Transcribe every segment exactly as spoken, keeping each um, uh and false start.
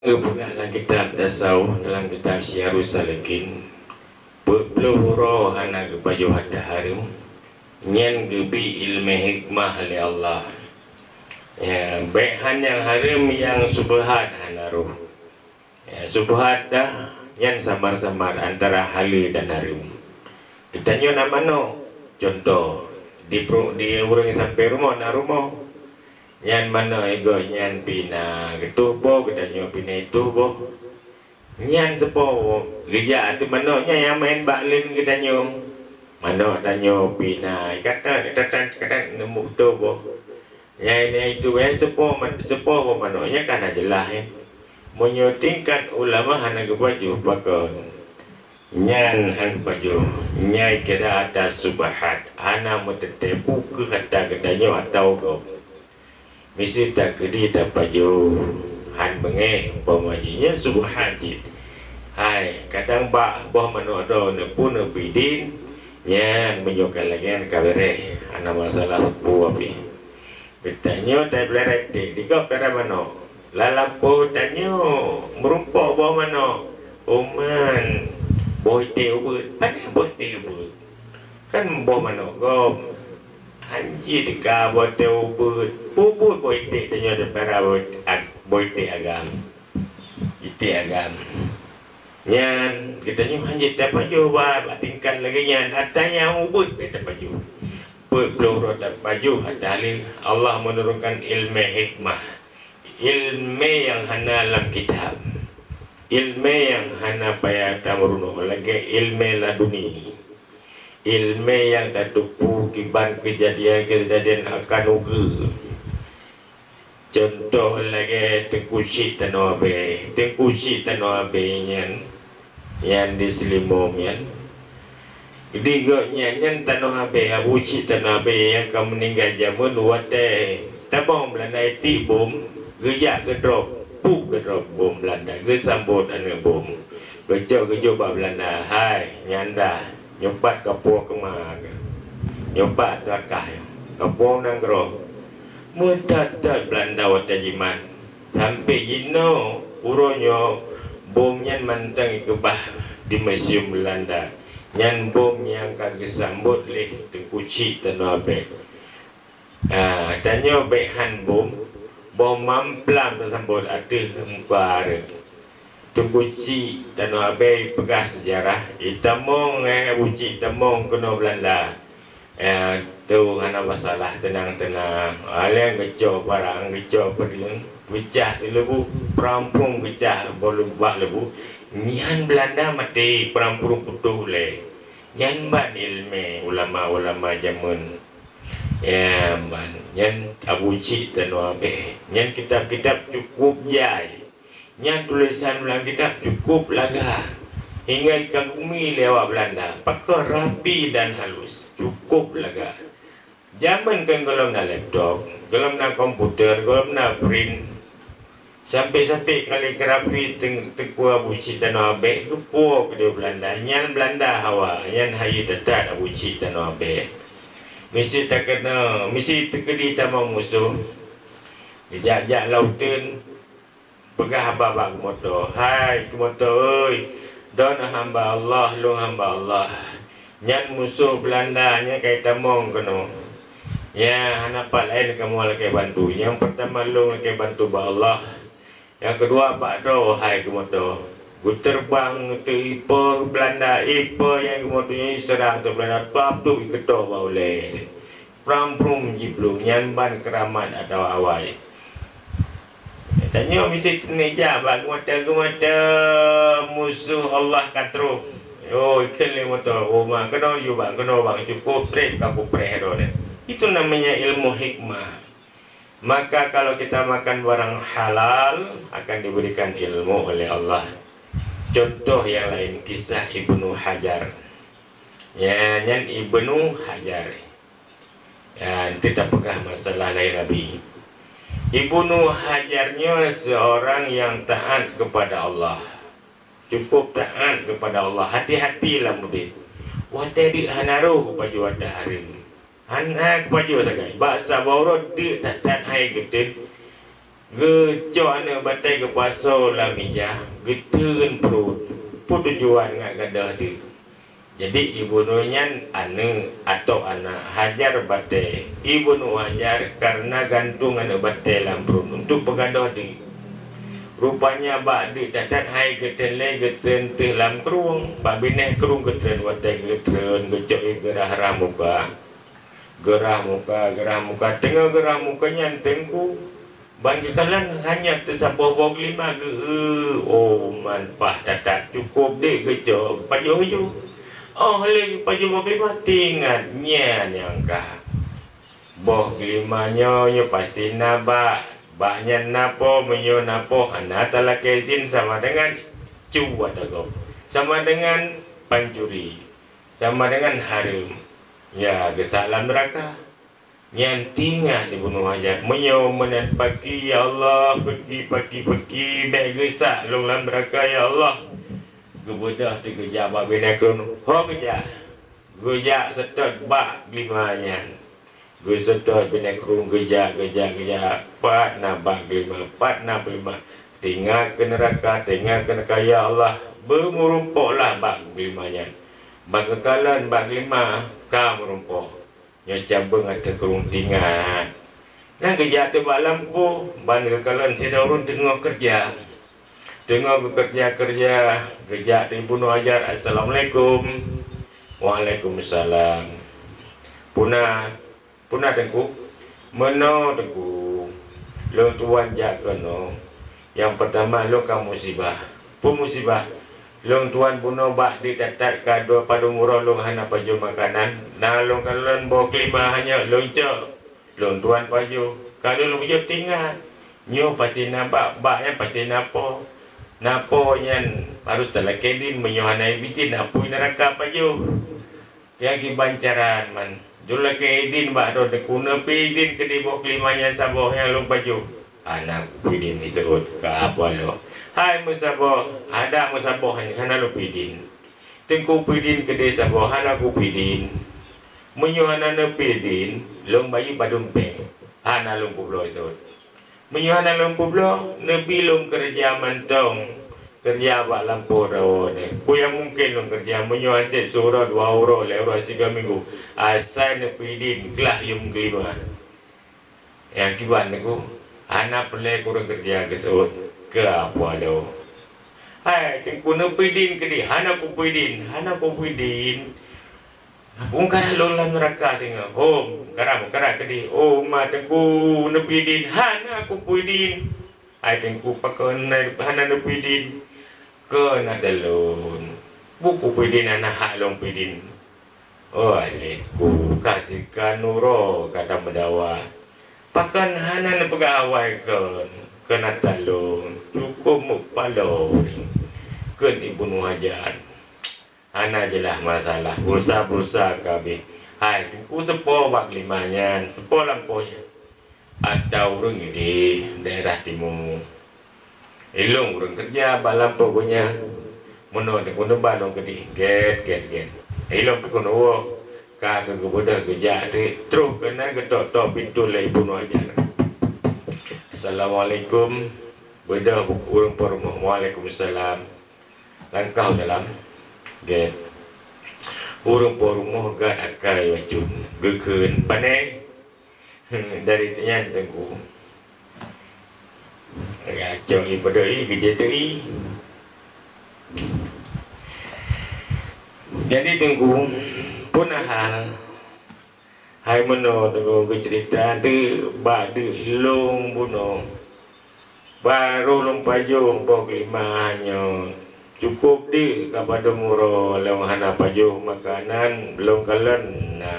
Geupeugah lam kitab Tasawuf, dalam kitab Siyarus Salikin, peuet ploh uroe hana geupajoh hareuem, nyan geubri ileumèe hikmah lé Allah. Ya, bèk han nyang hareuem, nyang syubhat hana roh. Ya, syubhat dah, nyan samar-samar antara haleue dan hareuem. Geutanyoe na manok, cuntoh, di pru-, di ureueng sampoe rumoh na rumoh. Nyan manok igoe nyan pih na geutoh boh, geutanyoe pih na itoh boh. Nyan seupôt geujak ateueh manok nyan nyang maén bak leuen geutanyoe. Manok tanyoe pih na, kadang, kadang, kadang neumuh toh boh. Nyan, nyan itu, nyan seupôt man-, seupôt boh manok nyan ka na jeulaih, eh. Meunyoe tingkat ulama hana geupajoh pakon. Nyan han pajoh, nyai kira ata syubhat, hana meuteuntèe peu kheueh ata geutanyoe atawa gob. Miseue takeudi tapajoh, han beungéh umpama jih, nyan syubhat cit. Hai, kadang bak boh manok droeneuh pun neubri din, nyan meunyoe ka lagèe nyan ka beureh, hana masalah sapeue pih. Geutanyoe tapeulihara iték, di gob peulihara manok. Lam lampôh tanyoe meurumpok boh manok. Uman boh iték ubeut. Pané boh iték ubeut? Kan boh manok gob. Hanjeuet ka boh iték ubeut. Ubeut boh iték tanyoe tapeulihara boh, boh iték agam. Iték agam. Nyan geutanyoe hanjeuet tapajoh bak, bak tingkat lagèe nyan. Ata nyang ubeut bèk tapajoh. Peuet ploh uroe tapajoh ata lé Allah meunurunkan ileumèe hikmah, ileumèe nyang hana lam kitab, ileumèe nyang hana payah tameurunoe lagèe ileumèe laduni, ileumèe nyang tateupeue kiban keujadian-keujadian akan ukeue. Cuntoh lagèe Teungku Chik Tanoh Abèe. Teungku Chik Tanoh Abèe nyan, nyan di Seulimong nyan. Di gobnyan nyan Tanoh Abèe, Abu Chik Tanoh Abèe nyang ka meuninggai jameun watèe tabông Beulanda itiek bom, geujak geudrop, pup geudrop bom Beulanda, geusambot aneuk bom. Geucok geujok bak Beulanda, "Hai, nyanda, nyoe pat kapoe keuma keuh. Nyoe pat lakah nyoe, kapoe nanggroe." Meutot-tot Beulanda watèe jimat. Sampoe jinoe uroe nyoe bom nyan mantong ikeubah di museum Beulanda. Nyan bom nyang ka geusambot lé Teungku Chik Tanoh Abèe. Ah, tanyoe bèk han bom, boh mamplam tasambot ateueh muka areueng. Teungku Chik Tanoh Abèe peugah seujarah, itamong, eh, Abu Chik tamong keunoe Beulanda. Eh, tu hana masalah, teunang-teunang. Alèh geucok parang, geucok peudeueng, geucah teuleubu, prang phôn geucah boh leubu, bak leubu. Nyan Beulanda maté, prang phôn putôh ulèe. Nyan ban ileumèe ulama-ulama jameun. Ya, ban. Nyan Abu Chik Tanoh Abèe. Nyan kitab-kitab cukup jai. Nyan tulésan lam kitab cukup lagak, hingga jikagumi lé awak Beulanda. Pakon rapi dan halus, cukup lagak. Jameun kan gohlom na laptop, gohlom na komputer, gohlom na print. Sampoe-sampoe kaligrafi Teung-, Teungku Abu Chik Tanoh Abèe geupuwoe keudéh Beulanda. Nyan Beulanda hawa, nyan hayeu that-that Abu Chik Tanoh Abèe. Miseue takeuna, miseue teukeudi tamong musoh. Geujak-jak lam uteuen, peugah haba bak keumoto, "Hai keumoto oi, droeneuh hamba Allah, lôn hamba Allah. Nyan musoh Beulanda nyan ka jitamong keunoe. Nyan hana pat laén kamoe lakèe bantu. Nyang peurtama lôn lakèe bantu bak Allah. Nyang keudua bak droe, hai keumoto." Geuteureubang teuk ié Beulanda, ié nyang keumoto nyan jiseurang teuk Beulanda, pap teuk jikeutoe bak ulèe. Prang phôn jiplueng, nyan ban keuramat atawa awai. Tanyoe miseue teuneuk jak bak keumoto-keumoto musoh Allah ka troh. Oh, ikheun lé moto, "Oh, ma keunoe, yue bak keunoe, bak cukup trép ka kupreh droeneuh." Itu namanya ilmu hikmah. Maka kalau kita makan barang halal, akan diberikan ilmu oleh Allah. Contoh yang lain, kisah Ibnu Hajar. Ya, nyan Ibnu Hajar. Ya, nanti tapeugah masalah lahé Nabi. Ibnu Hajar nyoe seorang yang taat kepada Allah. Cukup taat kepada Allah. Hati-hati lam udép. Watèe deuk hana roh geupajoh ata hareuem. Hana geupajoh sagai. Bak saboh uroe deuk that-that hai geuteun. Geucok aneuëk batée geupasoe lam ija, geuteun pruet, peue tujuan ngat gadôh deuek. Jadi, ibunoe nyan aneuëk atau anak Hajar batée. Ibunoe Hajar kareuna gantung aneuëk batée lam pruet untuk peugadôh deuek. Rupanya bak deuek that-that hai geuteun lé geuteun teuh lam krueng, bak binéh krueng geuteun watée geuteun geucok ié geurah-rah muka. Geurah muka, geurah muka, teungoh geurah muka nyan teungku. Ban geukalon hanyot teusaboh boh glima geu-eu, oh man pah that-that cukôp deuek geucok pajoh-pajoh. Oh lé pajoh boh glima tingat nyan nyang ka. Boh glima nyoe, nyoe pasti na bak. Bak nyan na po, meunyoe na po hana talakée idin sama dengan cuwat agom, sama dengan pancuri, sama dengan hareuem. Ya, geusak lam neuraka. Nyan tingat dibunoe Hajar. Meunyoe meunan paki, ya Allah, paki, paki, paki, bék geusak lôn lam neuraka, ya Allah. Geubeudôh teuh geujak bak binéh krueng, ho geujak. Geujak seutôt bak glima nyan. Geuseutôt binéh krueng geujak, geujak, geujak. Pat na bak glima, pat na glima. Teuingat keu neuraka, teuingat keu neuraka, ya Allah. Beumeurumpok lah bak glima nyan. Ban geukalon bak glima ka meurumpok. Nyoe cabeueng ateueh krueng tingat. Nyan geujak teuh bak lampôh, ban geukalon sidroe ureuëng teungoh keureuja. Teungoh geukeureuja-keureuja, geujak teuh ibunoe Hajar, "Assalamualaikum." "Waalaikumsalam." "Peue na, peue na Teungku?" "Meunoe Teungku, lôn tuan jak keunoe. Nyang peurtama lôn ka musibah." "Peue musibah?" "Lôn tuan bunoe bak deuek that-that ka dua padum uroe lôn hana pajoh makanan. Na lôn kalon boh glima hanyot lôn cok. Lôn tuan pajoh. Ka lôn pajoh teuingat. Nyoe pasti na bak, bak nyan pasti na po. Na po nyan harôh talakée idin, meunyoe hana idin apui neuraka pajoh." Nyang kiban cara man. Lôn lakée idin bak droe Teungku, neupeue idin keudeh boh glima nyan saboh nyang lôn pajoh. "Hana kupeue idin," iseuôt, ka apui lom. "Hai meusaboh, adak meusaboh nyan hana lôn peue idin. Teungku peue idin keudeh saboh, hana kupeue idin. Meunyoe hana neupeue idin, lôn bayeue padum péng, hana lôn peubloe," iseuôt. "Meunyoe hana lôn peubloe, neubi lôn keureuja mantong, keureuja bak lampôh droe nyoe. Peue nyang mungken lôn keureuja meunyoe han sép siuroe dua uroe lhée uroe sigoe minggu, asai neupeue idin klah yum glima." Nyang kiban Teungku, "Hana peureulée kureueng keureuja," geuseuôt, ka apui lom. "Hai Teungku, neupeue idin keudeh?" "Hana kupeue idin." "Hana kupeue idin." "Peue kara lôn lam neuraka singoh?" "Hom, kara, kara keudeh." "Oh ma Teungku, neupeue idin?" "Hana kupeue idin." "Hai Teungku, pakon hana neupeue idin?" "Keu na dalôn, peue kupeue idin hana hak lôn peue idin." "Oh aléku, ka sikan uroe ka tameudawa. Pakon hana neupeugah awai kon, keu na dalôn, cukôp meupaloe ureuëng," kheun ibunoe Hajar. "Hana jeulaih masalah, pulsa-pulsa ka abéh." "Hai Teungku, seupo bak glima nyan, seupo lampôh nyan." "Ata ureuëng ideh daerah timu. Ilôn ureuëng keureuja bak lampôh gobnyan. Meunoe Teungku neuba lôn keudeh, gét, gét, gét." Ilôn pih keunoe woe, ka keu geubeudôh geujak teuk, troh keunan geutok-tok pintoe lé ibunoe Hajar. "Assalamualaikum." Beudôh ureuëng po rumoh, "Waalaikumsalam." Langkah u dalam gét. Ureuëng po rumoh gat akai bacut, geukheun, "Pane?" "Dari nyan Teungku." Gacok ié, beudôh ié, geujeuet ié. "Jadi Teungku, peue na hal?" "Hai meunoe Teungku, geuceurita teuk bak deuek lôn bunoe. Barô lôn pajoh boh glima nyoe. Cukôp deuek ka padum uroe lôn hana pajoh makanan, lôn kalon na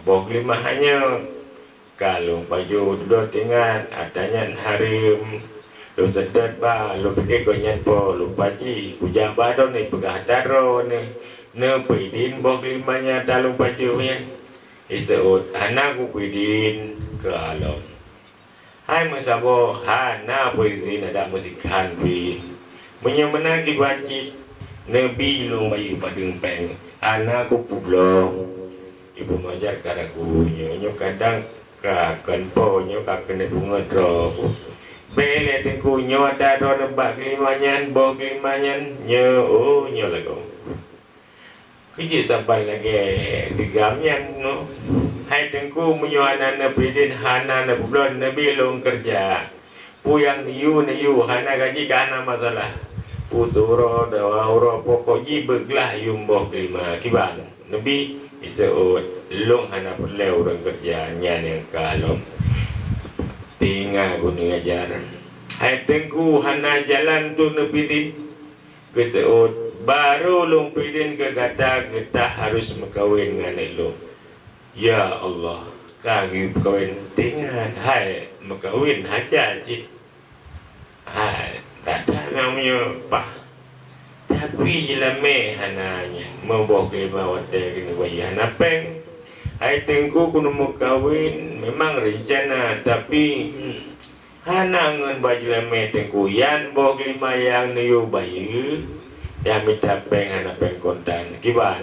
boh glima nyoe. Ka lôn pajoh dudoe teuingat, ata nyan hareuem. Lôn seutôt ba, lôn pike gobnyan po, lôn paji, kujak ba droeneuh peugah ata droeneuh, neupeue idin boh glima nyang ata lôn pajoh nyan." Iseuôt, "Hana kupeue idin," keu alom. "Hai meusaboh, hana peue idin adak meusikan pih. Meunyoe meunan kiban cit, neubi lôn bayeue padum péng, hana kupeubloe." Ibu Hajar ka ragu, nyoe, nyoe kadang ka kon po, nyoe ka keuneuk beungoh droe. Bèk lé Teungku, nyoe ata droeneuh bak keulima nyan, boh keulima nyan, nyoe, oh, nyoe lagoe. Keujeuet saban lagèe sigam nyan, noh. Hai Teungku, meunyoe hana neupeuidin, hana neupeubloe, neubi lôn keureuja. Peue nyang neuyue, neuyue, hana gaji ka hana masalah. Peue siuroe, dua uroe, pokok jih beuglah yuem boh keulima. Kiban, neubi, diseuôt, lôn hana peureulèe ureueng keureuja, nyan nyang ka lom. Teungoh geuneuk ajar. Hai Teungku, hana jalan tu neupeuidin. Geuseuôt, barô lôn peuidin keu gata, gata harôh meukawen ngon aneuk lôn. Ya Allah, ka geupeukawen teungoh hai meukawen hajat cit. Hai, that-that nyang meunyoe paih. Tapi jeulamé hana nyan, meuboh keulima watèe keuneuk bayeue hana pèng. Hai Teungku keuneuk meukawen, memang reuncana, tapi, hmm, hana ngon bak jeulamé Teungku, nyan boh keulima nyang neuyue bayeue, nyang mita pèng hana pèng kontan. Kiban.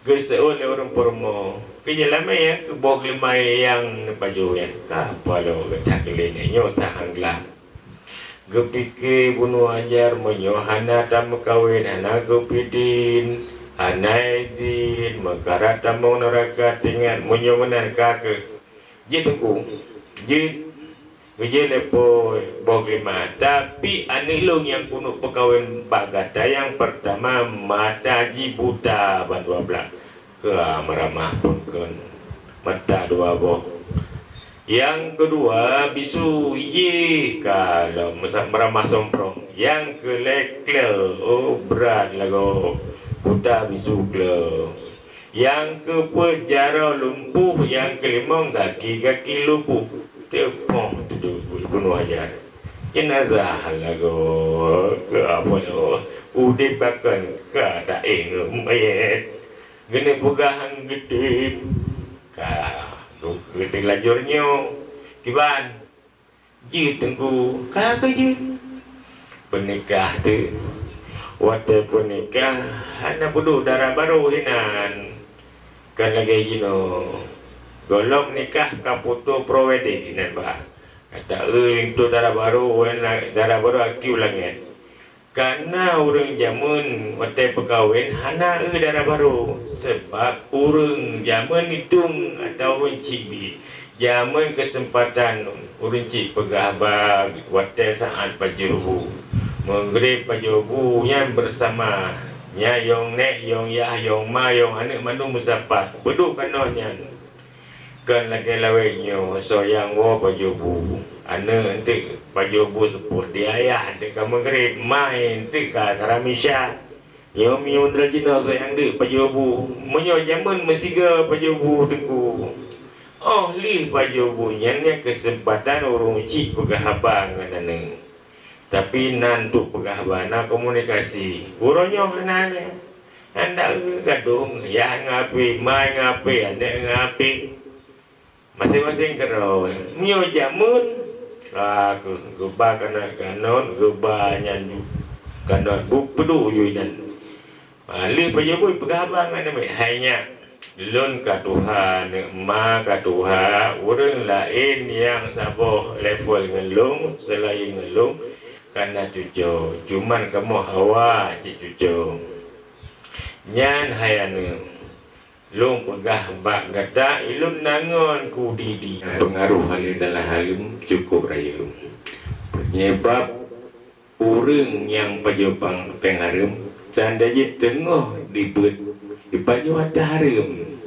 Geuseuôt lé ureueng peurumoh, keu jeulamé nyang keu boh keulima nyang neupajoh nyan ka paloe gata keulen nyoe sahang glah. Geupike bunoe ajar meunyoe hana tameukawen, hana geupeuidin, hana idin, meukarat tamong neuraka teuingat meunyoe meunan ka keuh. Jeuet Teungku, jeuet. Geujeuet lé po boh keulima, tapi aneuk lôn nyang keuneuk peukawen bak gata nyang peurtama mata jih buta ban dua blah. Ka meuramah phon kheun mata dua boh. Nyang keudua bisu jih ka lom meusa-, meuramah somprong. Nyang keulhèe kleu, oh, brat lagoe buta bisu kleu. Nyang keupeuet jaroe lumpuh, nyang keulimong gaki-gaki lumpuh. Teupoh teuduek bunoe ajar. Jeunazah lagoe keu apa nyoe? Udép pakon ka taéh ngon manyét. Geuneuk peugah han geutép. Ka, duek geutanyoe laju nyoe. Kiban. Jeuet Teungku, ka keuh jeuet. Peunikah teuh. Watèe peunikah, hana peuduek dara barô hinan. Kan lagèe jinoe. Gohlom nikah ka foto pre-wedding hinan bah. Kata eu linto dara barô, wen la-, dara barô aki u langèt. Kana ureueng jameun watèe peukawen hana eu dara barô, sabab ureueng jameun itong atawa ureueng chik bi jameun keuseumpatan ureueng chik peugah haba watèe saát pajoh bu. Meugréb pajoh bu nyan beusama, nyan yong nèk, yong yah, yong ma, yong aneuk mandum meusapat. Peuduek kanoe nyan. Kon lagèe lawét nyoe, soe nyang woe pajoh bu. Aneuk eunteuk pajoh bu seupôt di ayah eunteuk ka meugréb, ma eunteuk ka saram isya. Nyoe meunyoe droe jinoe soe nyang deuek pajoh bu. Meunyoe jameun meusigoe pajoh bu Teungku. Óh lheueh pajoh bu nyan, nyan keuseumpatan ureueng chik peugah haba ngon aneuk. Tapi nan untuk peugah haba na komunikasi. Uroe nyoe hana lé. Nyan da eu gadong, yah ngon H P, ma ngon H P, aneuk ngon H P. Maséng-maséng keudroe. Meunyoe jameun, ka keuh geuba kanot-kanot, geuba nyan ju-, kanot bu peuduek ju inan. Ha, lheueh pajoh bu peugah haba ngon aneuk miet, "Hai nyak, lôn ka tuha, aneuk ma ka tuha, ureueng laén nyang saboh level ngon lôn, seulaén ngon lôn, ka na cucoe. Cuman kamoe hawa cit cucoe." Nyan hai aneuk, lôn peugah bak gata, ulôn na ngon ku di-di. Peungaroh haleue dalam hareuem cukôp rayeuk. Peunyeubab ureueng nyang pajoh pang-, péng hareuem, tanda jih teungoh dibeuet, jipajoh ata hareuem.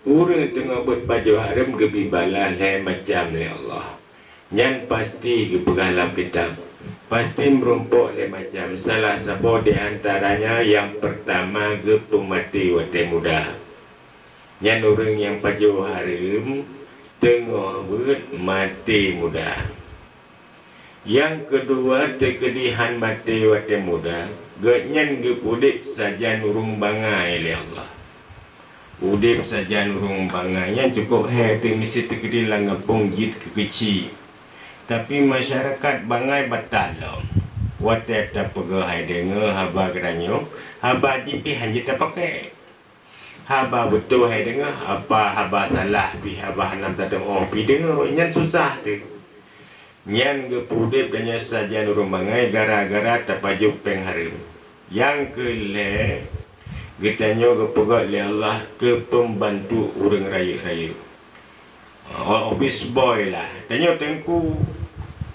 Ureueng teungoh beuet pajoh hareuem geubri bala lhèe macam lé Allah. Nyan pasti geupeugah lam kitab. Pasti meurumpok lhèe macam, salah saboh di antaranya nyang peurtama geupeumaté watèe muda. Nyan ureueng nyang pajoh hareuem teungoh beuet maté muda. Nyang keudua, teukeudi han maté watèe muda, gobnyan geupeuudép sajan ureueng bangai lé Allah. Udép sajan ureueng bangai nyan cukôp hék teuh, miseue teukeudi lam gampông jeuet keu keuchik. Tapi masyarakat bangai batal lom. Watèe tapeugah hai deungoe haba geutanyoe, haba jih pih han jeuet tapakék. Haba beutôi hai deungoe, apa haba salah pih, haba hana tadeungoe pih deungoe, nyan susah teuh. Nyan geupeuudeb tanyoe sajan ureuëng bangai gara-gara tapajoh péng hareuem. Nyang keu lhée, geutanyoe geupeugét lé Allah keu peumbantu ureuëng rayeuk-rayeuk. Office boy lah, tanyoe teungku,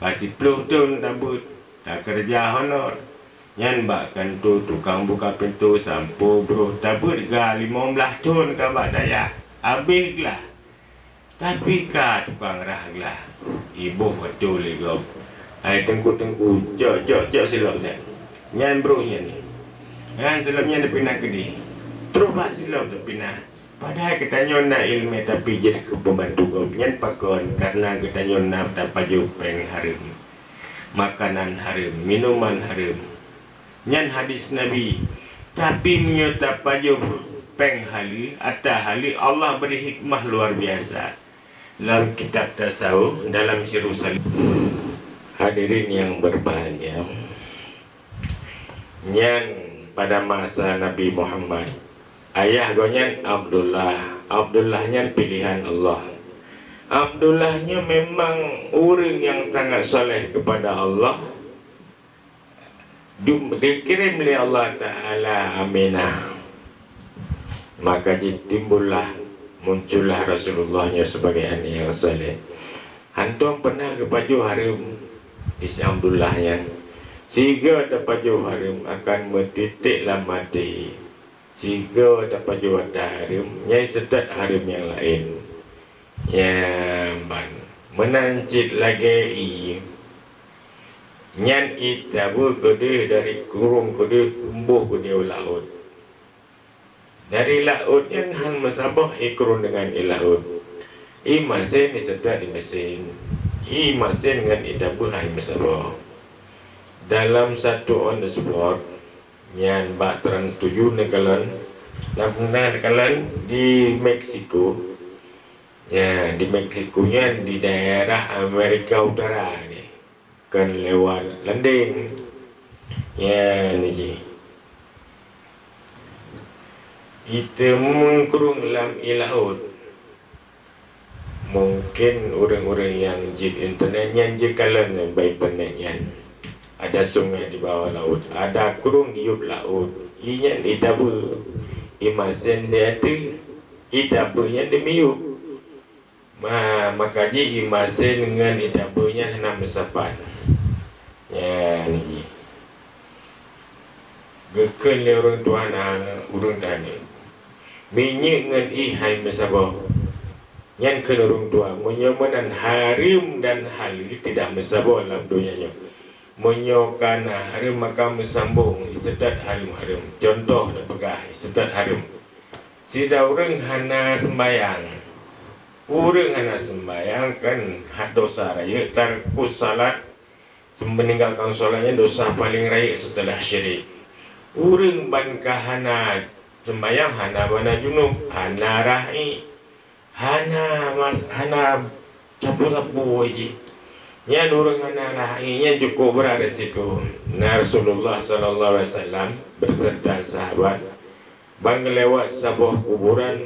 ka siplôh thon tabeuet, takeureuja honor. Nyan bak kantô tukang buka pintoe sampoe broh tabeuet ga limong blaih thon ka bak dayah, abéh glah. Tapi ka tukang rhah glah, iboh beutôi lé gob. Hai teungku-teungku, jok, jok, jok silop nyan. Nyan broh nyan ni. Nyan silop nyan dipinah keudeh. Troh bak silop dipinah. Padahai geutanyoe na iéleumé tapi jeuet keu peumbantu gob nyan pakon, kareuna geutanyoe na tapajoh péng hareuem, makanan hareuem, minuman hareuem. Nyan hadis Nabi. Tapi meunyoe tapajoh péng haleue, ata haleue, Allah bri hikmah luar biasa. Lam kitab tasawuf, dalam Sirus Salikin. Hadirin yang berbahagia, nyan pada masa Nabi Muhammad, ayah gobnyan Abdullah. Abdullah nyan pilihan Allah. Abdullah nyoe memang ureuëng nyang sangat saleh kepada Allah. Dum-, dikirém lé Allah Taala Aminah. Maka jitimbullah, muncullah Rasulullah nyoe sebagai aneuk nyang saleh. Hantom pernah geupajoh hareuem di si Abdullah nyan. Sigoe tapajoh hareuem akan meutitik lam até. Sigoe tapajoh ata hareuem, nyan seutôt hareuem nyang laén. Nyan ban. Meunan cit lagée ié. Nyan ié tabeue keudeh dari kurong keudeh tumboh keudeh u laôt. Dari laôt nyan hán meusaboh ié kurong deungon ié laôt. Ié masen ié seutôt ié masen. Ié masen ngon ié tabeue hán meusaboh. Dalam satu on the spot, nyan bak Trans tujuh neukalon, na pernah neukalon di Meksiko. Ya, di Meksiko nyan di daerah Amerika Utara ni. Kan lewat landing. Ya, ni ji. Iteumeukurong lam ié laôt. Mungkin ureuëng-ureuëng nyang jieb internet nyan jikalon bak internet nyan. Ada sungai di bawah laut, ada krueng di yup laut. Ié nyan ié tabeue, ié masen di ateueh, ié tabeue nyan di miyup. Ma, maka jih ié masen ngon ié tabeue nyan hana meusapat. Nyan jih. Geukheun lé ureuëng tuha na ureuëng taneuk, "Minyeuk ngon ié hai meusaboh." Nyan kheun ureuëng tuha, "Meunyoe meunan hareuem dan haleue tidak meusaboh lam donya nyoe. Meunyoe ka na hareuem maka meusambong ié seutôt hareuem-hareuem." Cuntoh teupeugah ié seutôt hareuem. Sidroe ureuëng hana seumbayang. Ureuëng hana seumbayang kan hat dosa rayeuk, tarkus salat, meninggalkan salat nyan dosa paleng rayeuk seuteulah syirik. Ureuëng ban ka hana seumbayang, hana bana junub, hana rahi, hana mas-, hana sapeue-sapeue jih. Nyan ureuëng hana rahi nyan cukup brat risiko. Na Rasulullah sallallahu alaihi wasallam beserta sahabat ban geulewat saboh kuburan,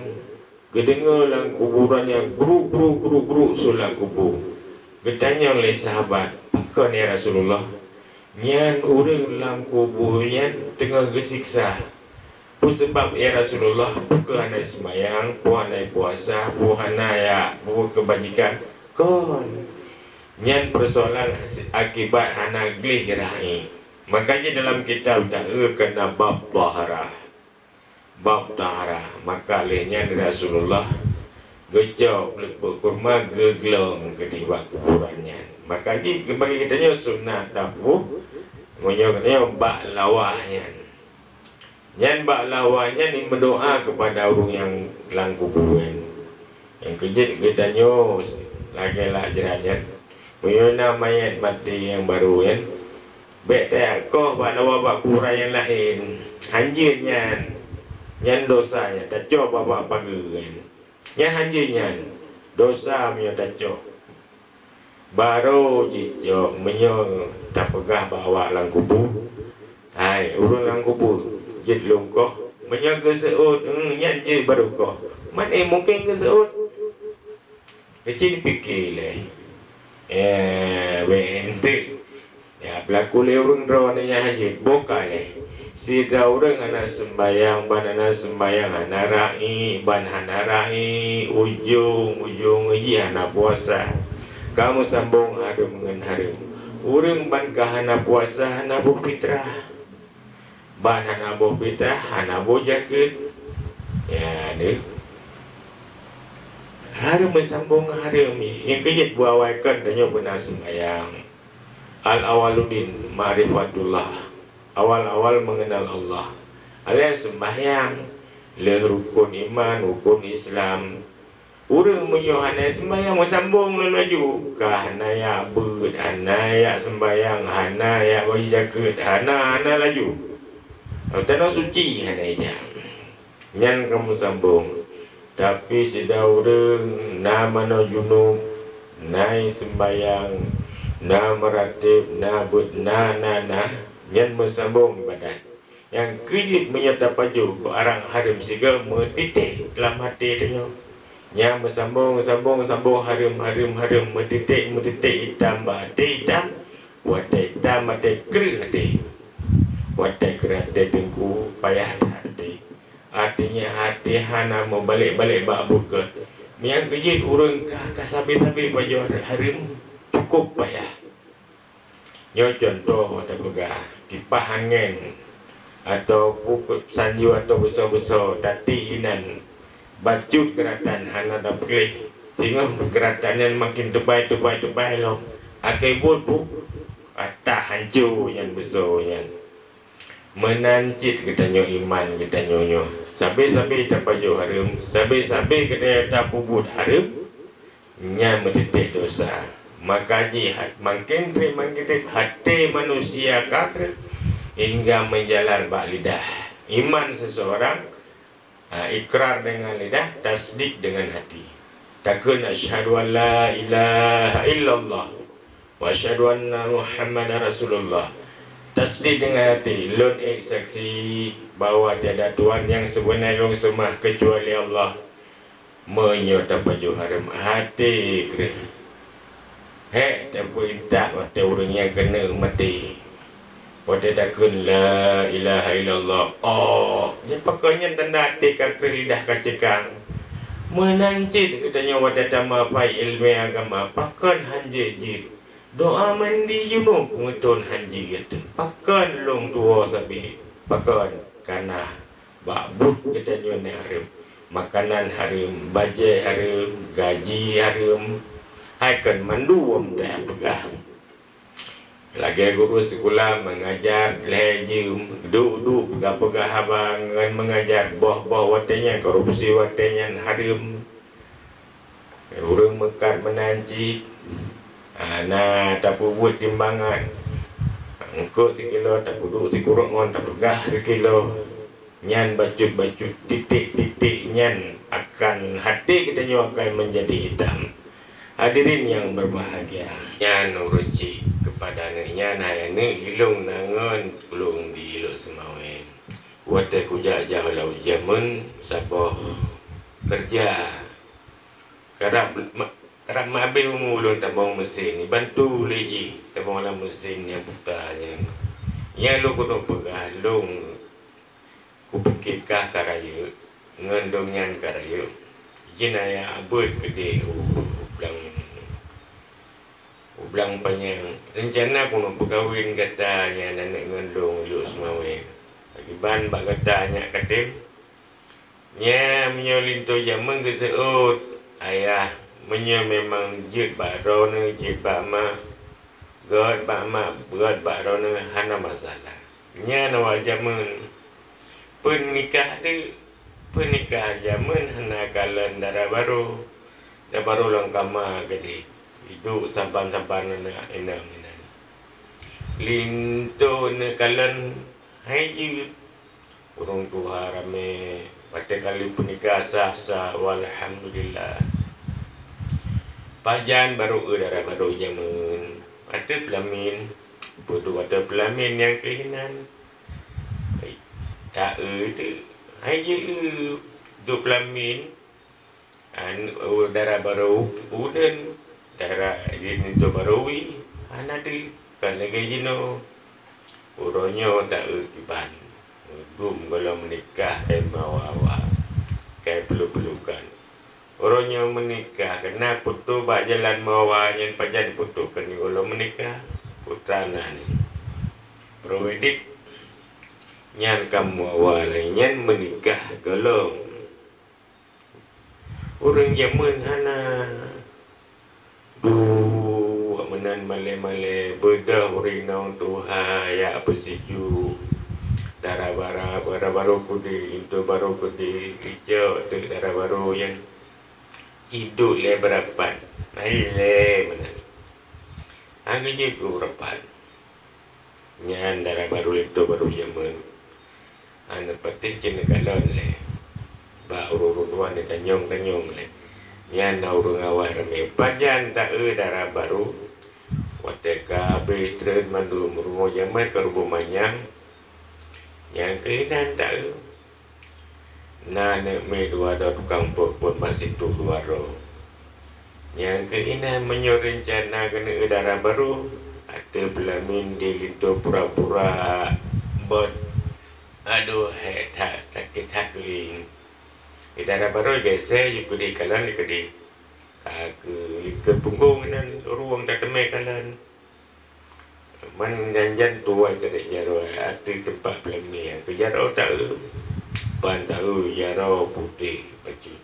geudeungoe lam kuburan nyan gruk, gruk, gruk, gruk su lam kubu. Geutanyong lé sahabat, "Pakon ya Rasulullah?" "Nyan ureuëng lam kubu nyan teungoh geusiksa." "Peue sabab ya Rasulullah? Peue keu hana seumayang, peue hana puasa, peue hana ya, peue keubajikan?" "Kon. Nyan peusoalan hase-, akibat hana gleh rahi." Maka jih dalam kitab taeu keunan bab taharah. Bab taharah. Maka lheueh nyan Rasulullah geucok peuleupok kurma geuglong keudeh bak kuburan nyan. Maka jih bagi geutanyoe sunat tapuh meunyoe geutanyoe bak lawah nyan. Nyan bak lawah nyan meudoá keupada ureuëng nyang lam kubu nyan. Nyang keujeuet geutanyoe lagée lah jrat nyan. Meunyoe na manyét maté nyang barô nyan, bék takoh bak lawah bak kuburan nyang laén. Hanjeuet nyan, nyan dosa nyan, tacok bak, bak pageue nyan. Nyan hanjeuet nyan, dosa meunyoe tacok. Barô jicok meunyoe tapeugah bak awak lam kubu, "Hai, ureuëng lam kubu, jeuet lôn koh." Meunyoe geuseuôt, "Eung, nyan jeuet barô koh." Man, eh, mungken geuseuôt. Keuci dipike lé. Eh, weh, ente. Ya, beulaku lé ureuëng droeneuh nyang hajat, boh ka lé. Sidroe ureuëng hana seumbahyang, ban hana seumbahyang, hana ra'i, ban hana ra'i, ujong-ujong jih hana puasa. Ka meusambong hareuem ngon hareuem. Ureuëng ban ka hana puasa, hana boh fitrah. Ban hana boh fitrah, hana boh jakeuet. Ya, deuh. Hareuem meusambong hareuem. Nyang keujeuet buah awai kan tanyoe beuna seumbahyang. Al-awwaluddin ma'rifatullah. Awal-awal mengenal Allah. Alai seumbahyang, lheueh rukun iman, rukun Islam. Ureuëng meunyoe hana seumbahyang, meusambong lom laju. Ka hana jak beuet, hana jak seumbahyang, hana jak bagi jakeuet, hana, hana laju. Tanoh suci hana jak. Nyan ka meusambong. Tapi sidroe ureuëng na manoe junub, na seumbahyang, na meuratéb, na beuet, na, na, na, nyan meusambong ibadat. Nyang keujeuet meunyoe tapajoh barang hareuem sigoe meutitek lam até tanyoe. Nyang meusambong, sambong, sambong, hareuem, hareuem, hareuem, meutitek, meutitek, itam bak até, itam, watée itam até, kreueh até. Watée kreueh até teungku, payah that até. Artinya até hana meubalek-balek bak buet. Nyang keujeuet ureuëng ka, ka sabe-sabe pajoh hareuem, cukup payah. Nyoe cuntoh tapeugah, kipah angén, atawa pukot sanjoe atawa beusoe-beusoe, tati inan bacut geuratan hana tapeugléh, singoh geuratan nyan makin teubai, teubai, teubai lom. Akhé buet pu-, patah hanco nyan beusoe nyan. Meunan cit geutanyoe iman geutanyoe nyoe. Sabe-sabe tapajoh hareuem, sabe-sabe geutanyoe tapeubuet hareuem, nyan meutitek desya. Maka jih, makin treb makin treb até manusia ka kreueh hingga meujalar bak lidah. Iman seseorang, ha, ikrar dengan lidah, tasdik dengan hati. Takheun, "Asyhadu an la ilaha illallah wa asyhadu anna Muhammadar Rasulullah." Tasdik dengan hati, lôn ék saksi bahwa tiada Tuhan nyang sibeuna lôn seumah keucuali Allah. Meunyoe tapajoh hareuem até kreueh, hék tapeuintat watée ureuëng nyang keuneuk maté. Watée takheun, "La ilaha illallah." Oh, nyan pakon nyan tanda até ka kreueh lidah ka ceukang. Meunan cit geutanyoe watée tameuapai iéleumé agama, pakon han jeuet jih. Doa mandi junub meuton han jeuet. Pakon lôn tuwoe sabe? Pakon? Kana bak buet geutanyoe na hareuem, makanan hareuem, bajée hareuem, gaji hareuem, hai kon mandum tapeugah. Lagée guru sikula meungajar lhée jeuem, duek-duek peugah-peugah haba ngon meungajar, boh-boh watée nyan korupsi, watée nyan hareuem. Ureuëng meukat meunan cit, hana tapeubuet timbangan. Eungkot sikilo, tapeuduek sikureueng ngon tapeugah sikilo. Nyan bacut-bacut titek-titek nyan akan até geutanyoe akan meunjadi hitam. Hadirin nyang beubahgia, nyan ureuëng chik keupada aneuk nyan, "Hai aneuk, ilong na ngon ulong di Lhokseumawe. Watée kujak jaoh lam jameun saboh keureuja, karab ma-, karab meuhabéh umu ulôn tabong meusén, ibantu lé jih tabong lam meusén nyang puta nyan. Nyang lôn keuneuk peugah, lôn kupike kah ka rayeuk, ngon lôn nyan ka rayeuk. Jih na jak beuet keudeh u, u blang, u blang panyang. Reuncana keuneuk peukawen gata nyan aneuk ngon lôn Lhokseumawe. Pakriban bak gata nyak katem?" Nyan meunyoe linto jameun geuseuôt, "Ayah, meunyoe memang jeuet bak droeneuh, jeuet bak mak, gét bak mak, gét bak droeneuh, hana masalah." Nyan awak jameun. Peunikah deuek, peunikah jameun hana kalon dara barô. Dara barô lam kama keudeh, iduek saban-saban aneuk inong inan. Linto neukalon hai jeuet. Ureuëng tuha ramé, watée ka lheueh peunikah sah-sah, walhamdulillah. Pajan barô eu dara barô jameun, watée peulamin, peuduek watée peulamin nyang keuh inan. Ta eu teuk, hai jeuet eu, duek peulamin, An-, u dara barô u-, udeuen, daerah di Linto Baro, hana deuh, kon lagée jinoe. Uroe nyoe taeu kiban, dum gohlom meunikah keu meuawa-awa, keu peuluk-peulukan. Uroe nyoe meunikah, keunan putôh bak jalan meuawa nyan, pajan putôh keu gohlom meunikah, putra na nyoe. Prowedik nyan ka meuawa lagée nyan meunikah gohlom. Ureuëng jameun hana duek meunan malée-malée, beudôh ureuëng inong tuha jak peusiju. Dara bara, dara baro keudeh, linto baro keudeh, geucok teuk dara baro nyan. Jiduek lé beurapat, malée meunan. Hana geujeuet keu beurapat. Nyan dara baro linto baro jameun. Aneuk patéh cit neukalon lé. Bak ureuëng-ureuëng tuha neutanyong-tanyong lé. Nyan na ureuëng awai ramé. Pajan taeu dara baro? Watée ka habéh treun mandum, rumoh jameun ka ruboh manyang. Nyan keuh inan taeu. Na aneuk miet dua droe tukang pot, pot mat sitoh dua droe. Nyang keuh inan meunyoe reuncana keuneuk dara baro, ateueh peulamin di linto pura-pura bot. Aduh, hék that, sakét that keuieng. Di dara baro geuséh, yue keudeh kalon dikeudeh. Ka keu likot punggong inan ruweueng tateumé kalon. Man nyan jan tuwai tadek jaroe ateueh teumpat peuleumian keu jaroe taeu. Ban taeu jaroe putéh bacut.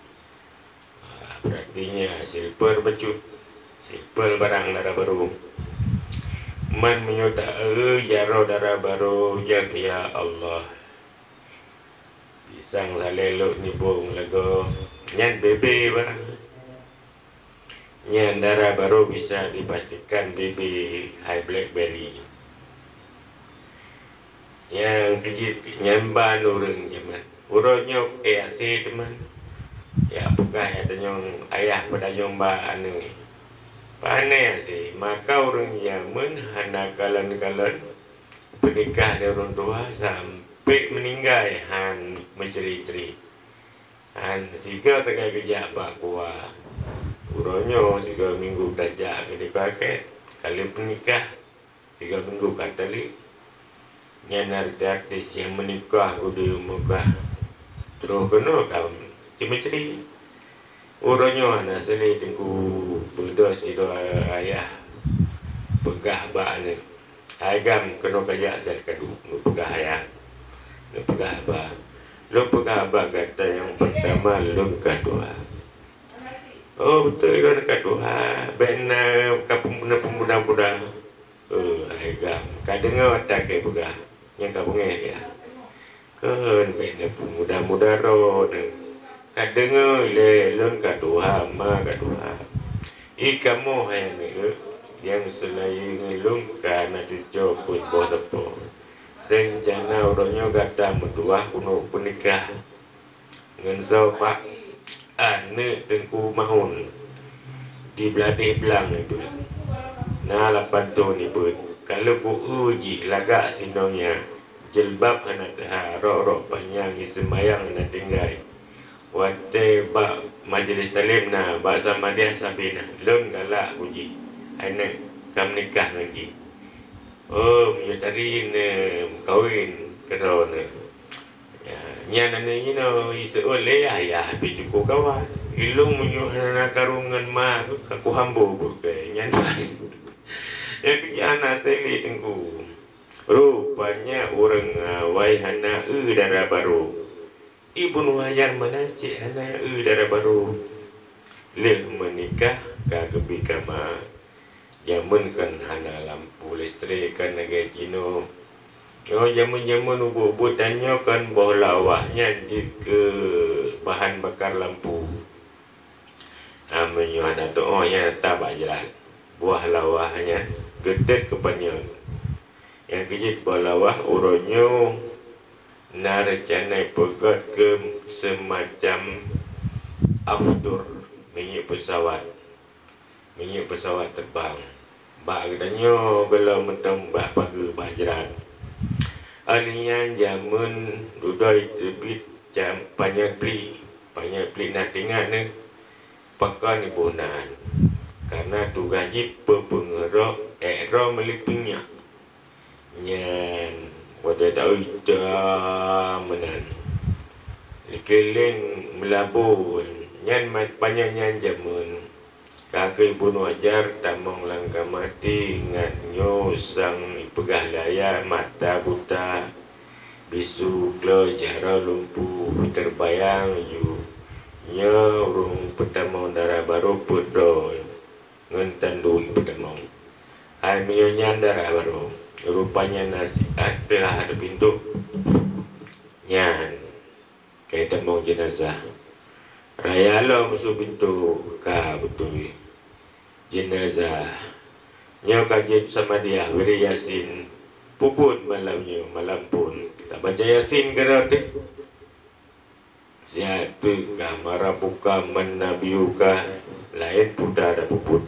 Ah, beurati nyan silver bacut. Silver barang dara barô. Man meunyoe taeu jaroe dara barô, jan, ya Allah. Pisang salé lok nibong lagoe, nyan bebe barang. Nyan dara barô bisa dipastikan bebe hai blackberry. Nyang keujeuet nyan ban ureuëng jameun. Uroe nyoe A C teuma. Ya peugah ya tanyong ayah peudanyong ba aneuk. Pane A C, maka ureuëng jameun hana kalon-kalon peunikah lé ureuëng tuha sampai meuninggai han meucre-cre. Han sigoe tagai geujak bak kuwa. Uroe nyoe sigoe minggu tajak keu dipakai, ka lheueh peunikah, sigoe minggu ka taleuek. Nyan artis-artis nyang meunikah geudeue meugah. Troh keunoe ka ceumeucre. Uroe nyoe hana seuleh teungku, beudôh sidroe ayah peugah bak aneuk, "Hai gam, keunoe kajak siat kadu," neupeugah ayah. Neupeugah haba. Lôn peugah haba gata nyang peurtama lôn ka tuha. Oh, beutôi lôn ka tuha. Bèk na ka pem-, na peumuda-muda. Eh, hai gam, ka deungoe ata keu peugah, nyang ka beungéh ya. Kheun bèk na peumuda-muda droeneuh. Ka deungoe ilée lôn ka tuha, ma ka tuha. I kamoe hai aneuk, nyang seulayeue ngon lôn ka na cucoe peuet boh teupeu. Reuncana uroe nyoe gata meutuwah keuneuk peunikah ngon soe, Pak? Aneuk Teungku Mahon di Bladeh Blang ibeut. Na lapan thon ibeut. Ka lheueh beu-eu jih lagak sinong nyan. Jilbab hana teuha, rok-rok panyang, seumayang hana tinggai. Watée bak majelis taklim na, bak samadiyah sabe na, lôn galak keu jih. Hai aneuk, ka meunikah ngon jih. Oh, meunyoe tari neumeukawen keudroe neuh. Ya, nyan aneuk jinoe jiseuôt lé yah, yah pih cukup kawan. Ilôn meunyoe hana karu ngon ma, ka kuhambo bukai. Nyan, nyang keu nyan hana seuleh teungku. Rupanya ureuëng awai hana eu dara barô. Ibnu Hajar meunan cit hana eu dara barô. Lheueh meunikah ka geubri kama. Jameun kan hana lampu listrik kan lagée jinoe. Nyoe jameun-jameun ubit-ubit tanyoe kan boh lawah nyan jeuet keu bahan bakar lampu. Ah, meunyoe hana tuoh nyan ata bak jalan. Buah lawah nyan geutet keu panyöt. Nyang keujeuet boh lawah uroe nyoe na reuncana ipeugöt keu seumacam aftur minyeuk peusawat. Minyeuk peusawat teubang. Bak geutanyoe gohlom mantong bak pageue bak jrat. Óh lheueh nyan jameun dudoe teubiet cam panyöt plik. Panyöt plik na teuingat neuh pakon iboh nan. Karena tugaih jih peupeungeurok ék droe meulipinyak. Nyan watée taeu ita meunan. Likeuleng meulabô nyan ma-, panyang nyan jameun. Ka keuh Ibnu Hajar tamong lam kama teuingat nyoe sang ipeugah lé ayah mata buta, bisu, klo, jaroe lumpuh, teubayang yue. Nyoe ureuëng peutamong dara barô peuet droe ngon tanduek peutamong. Hai meunyoe nyan dara barô, rupanya nasihat teuhah di pintoe nyan. Ka tamong jeunazah. Raya lom su pintoe ka beutôi jeunazah. Nyoe ka jeuet samadiah, wiréh Yasin. Peubuet malam nyoe, malam phon tabaca Yasin keudroe teuh. Siat peuet ka mara buka meunabiyuka laén puta tapeubuet.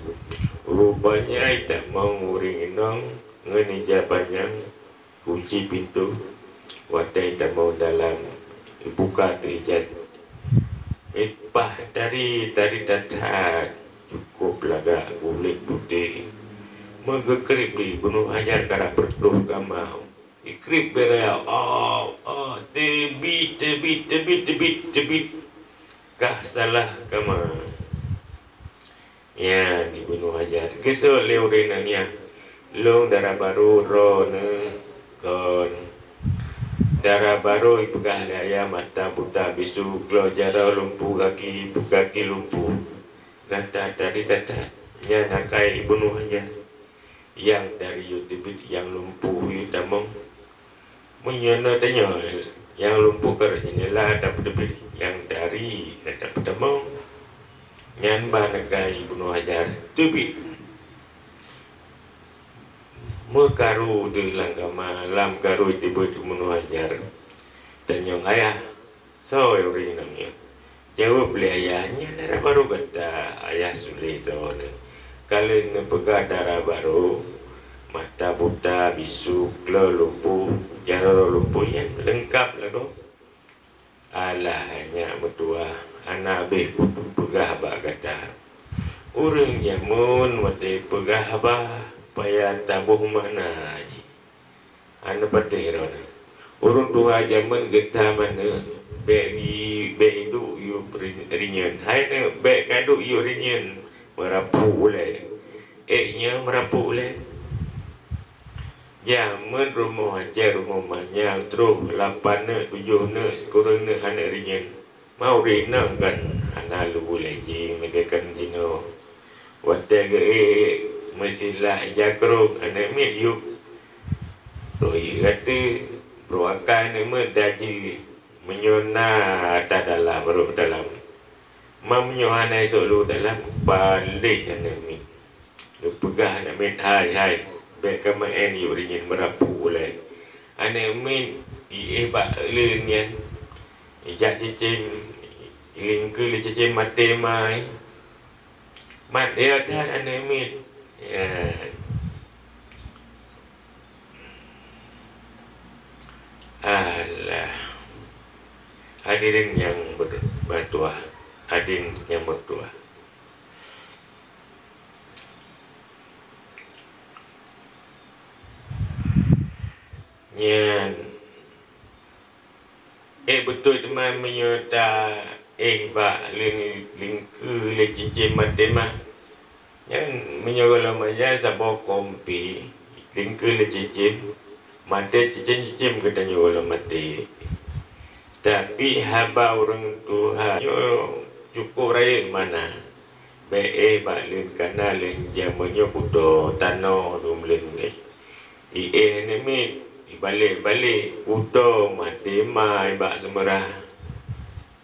Rupanya itamong ureuëng inong ngon ija panyang kunci pintoe watée tamong dalam ibuka teuh ija. Mipah tari, tari that-that, cukup lagak kulét putéh. Meugeukrieb di Ibnu Hajar karab peureutôh kama. Ikrieb beu raya, oh, oh, teubiet, teubiet, teubiet, teubiet, teubiet. Kah salah kama. Nyan Ibnu Hajar. Geuseuôt lé ureuëng inong nyan, lôn dara barô droeneuh kon. Dara barô ipeugah lé ayah mata buta, bisu, klo, jaroe lumpuh, gaki, gaki lumpuh. Gata tari that-that. Nyan akai Ibnu Hajar. Nyang tari yue teubiet, nyang lumpuh yue tamong. Meunyoe na tanyoe nyang lumpuh ka rot jeundela tapeuteubiet, nyang tari ka tapeutamong. Nyan ban akai Ibnu Hajar teubiet. Meukaru deuh lam kama, lam karu teubiet Ibnu Hajar. Tanyong ayah, "Soe ureuëng inong nyoe?" Jaweueb lé ayah, "Nyan dara barô gata, Ayah Sule droeneuh. Ka lheueh neupeugah dara barô, mata buta, bisu, klo lumpuh, jaroe lumpuh, nyan leungkab lagoe." "Alah, nyak meutuah, hana habéh kupeugah bak gata. Ureuëng jameun watée peugah haba, payah taboh makna jih." Hana patéh droeneuh. Ureuëng tuha jameun geutam aneuëk, bék i-, bék iduek yub ri-, rinyeun. Hai aneuëk, bék kaduek yub rinyeun, meurapuk ulée. Ék nyoe meurapuk ulée. Jameun rumoh Aceh, rumoh manyang, troh lapan neuk, tujoh neuk, sikureueng neuk aneuëk rinyeun. Ma ureuëng inong kan hana lubui lé jih meudeh kan jinoe. Watée geuék meusilah ija krong aneuëk miet yub. Roh ié gata, roh akai aneuëk miet dajeue. Meunyoe na ata dalam, rot dalam. Ma meunyoe hana isok lôn dalam, paléh aneuëk miet. Geupeugah aneuëk miet, "Hai, hai, bék kameu'en yub rinyeun meurapuk ulée." Aneuëk miet iéh bak leuen nyan, ijak cicém, ilingkeue lé cicém maté ma. Mat ya that aneuëk miet. Ya. Alah. Hadirin nyang ber-, meutuah, hadirin nyang meutuah. Nyan, ék beutôi teuma meunyoe ta-, éh bak leuen lingkeue lé cicém maté ma. Nyan meunyoe gohlom maté saboh kompi, lingkeue lé cicém, maté cicém-cicém geutanyoe gohlom maté. Tapi haba ureuëng tuha nyoe cukup rayeuk mana. Bék éh bak leuen kana leuen jameun nyoe kuto tanoh dum leuen nyoe. Iéh aneuëk miet, ibalek-balek kuto maté ma bak seumeurah.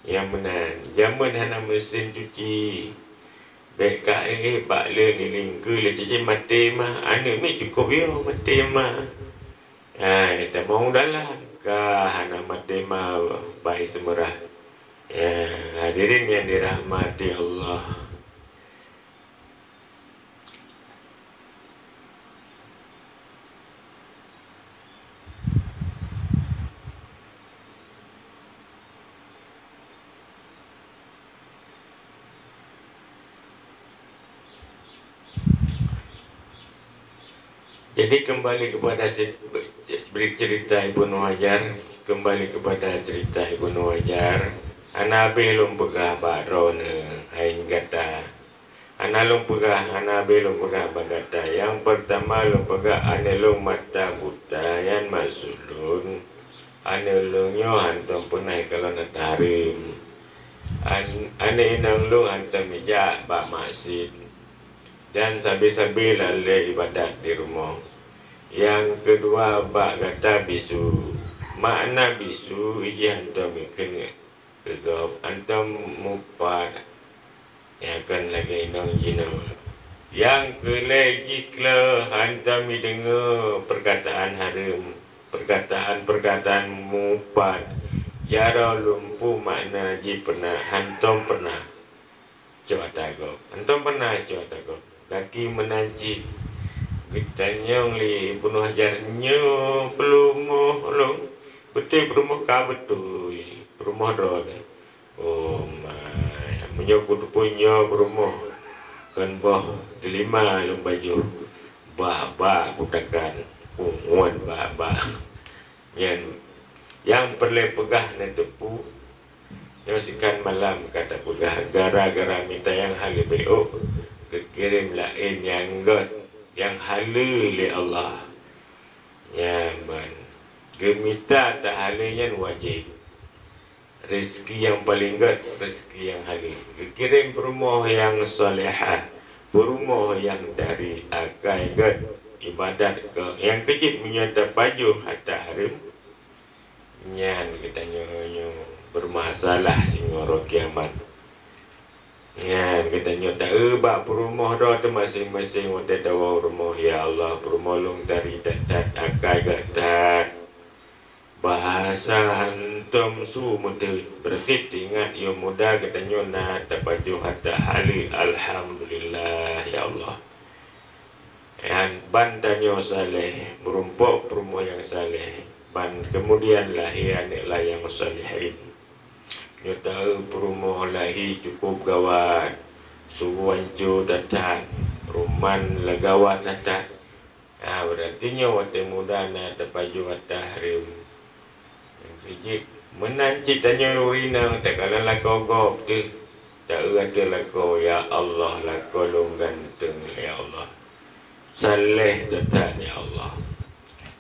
Nyang meunan, jameun hana meusén cuci. Bék ka éh bak leuen ilingkeue lé cicém maté ma, aneuëk miet cukup yo maté ma. Hai, tamong dalam ka hana maté ma bak seumeurah. Ya, hadirin yang dirahmati Allah. Jadi, kembali kepada si-, beri cerita Ibnu Hajar, kembali kepada cerita Ibnu Hajar, hana habéh lôn peugah bak droeneuh, hai gata. Hana lôn peugah, hana habéh lôn peugah bak gata. Nyang peurtama lôn peugah aneuk lôn mata buta, nyan maksud lôn, aneuk lôn nyoe hantom peunah kalon ata hareuem. An-, aneuk inong lôn hantom jijak bak masjid. Dan sabe-sabe lalée ibadat di rumoh. Nyang keudua bak gata bisu. Makna bisu jih hantom ikheun keu gob, hantom mupat, nyang kon lagée inong jinoe. Nyang keulhée jih kleuh hantom ideungoe peurkataan hareuem, peurkataan-peurkataan mupat. Jaroe lumpu makna jih peunah, hantom peunah cok ata gob. Hantom peunah cok ata gob. Gaki meunan cit geutanyong lé Ibnu Hajar, "Nyoe peurumoh lôn? Beutôi peurumoh?" "Ka beutôi, peurumoh droeneuh." "Oh ma, meunyoe kuteupeu nyoe peurumoh, kon boh deulima lôn pajoh, bak-bak kutakan, kungon bak-bak." Nyan nyang peureulée peugah neuteupeue. Nyoe sikan malam ka tapeugah, gara-gara mita nyang haleue bék, geukirém laén nyang gét, nyang haleue lé Allah. Nyan ban, geumita tahaleue nyan wajéb. Rezeki nyang paleng gét, rezeki nyang haleue. Geukirém peurumoh nyang salehah, peurumoh nyang dari akai gét, ibadat keu nyang keujeuet meunyoe tapajoh hareuta hareuem. Nyan geutanyoe nyoe beumasalah singoh uroe kiamat. Nyan geutanyoe taeu bak peurumoh droe teuh maséng-maséng watée tawoe u rumoh, "Ya Allah, peurumoh lôn dari that-that, akai gét that." Bahasa hantom su meudeuet, beurati teuingat yôh muda geutanyoe na tapajoh hareuta haleue, alhamdulillah, ya Allah. Nyan ban tanyoe saleh, meurumpok peurumoh nyang saleh, ban keumudian lahé aneuk lôn nyang salehin. Nyoe taeu peurumoh lahé cukup gawat, sugu anco that-that, ruman lagawah that-that. Ha, beurati nyoe watée muda na tapajoh hareuta hareuem. Nyang keujeuet, meunan cit tanyoe ureueng inong takalon lakoe gob teuh, taeu ateueh lakoe, "Ya Allah, lakoe lôn ganteng, ya Allah. Saleh that-that, ya Allah.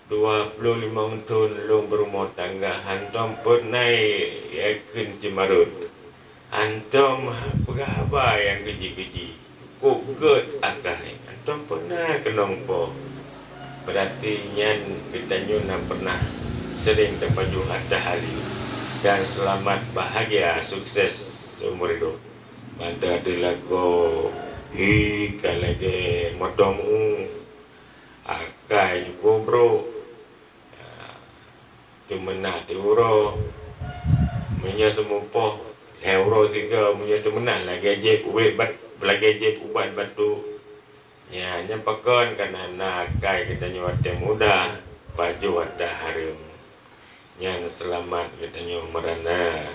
Dua ploh limong thon lôn beurumoh tangga, hantom peureunah yakheun ceumarot. Hantom peugah haba nyang keujih-keujih, cukup gét akai, hantom peureunah keunong po." Beurati nyan geutanyoe na peureunah seuring tapajoh hareuta haleue dan seulamat, bahagia, sukses seumur hidup. Mantong ateueh lakoe hi ka lagée moto meu, akai cukup brok. Teumeunak di uroe, meunyoe seumupoh lhée uroe sigoe, meunyoe teumeunak lagée jieb ubat, lagée jieb ubat batuk. Nyan, nyan pakon ka na, na akai geutanyoe watée muda pajoh hareuta hareuem. Nyan seulamat geutanyoe meurana.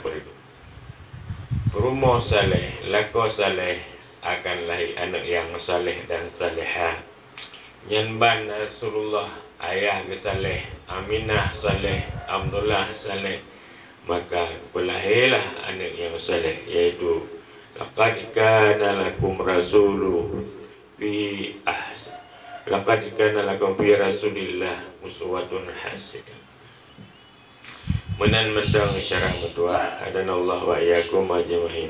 Peurumoh saleh, lakoe saleh, akan lahé aneuk nyang saleh dan salehah. Nyan ban Rasulullah, ayah geusaleh, Aminah saleh, Abdullah saleh, maka peulahé lah aneuk nyang saleh, yaitu, "Laqad kana lakum rasulu fi ahs-, laqad kana lakum fi Rasulillah uswatun hasanah." Meunan mantong syarah meutuah. Hadanallahu wa iyyakum ajmain.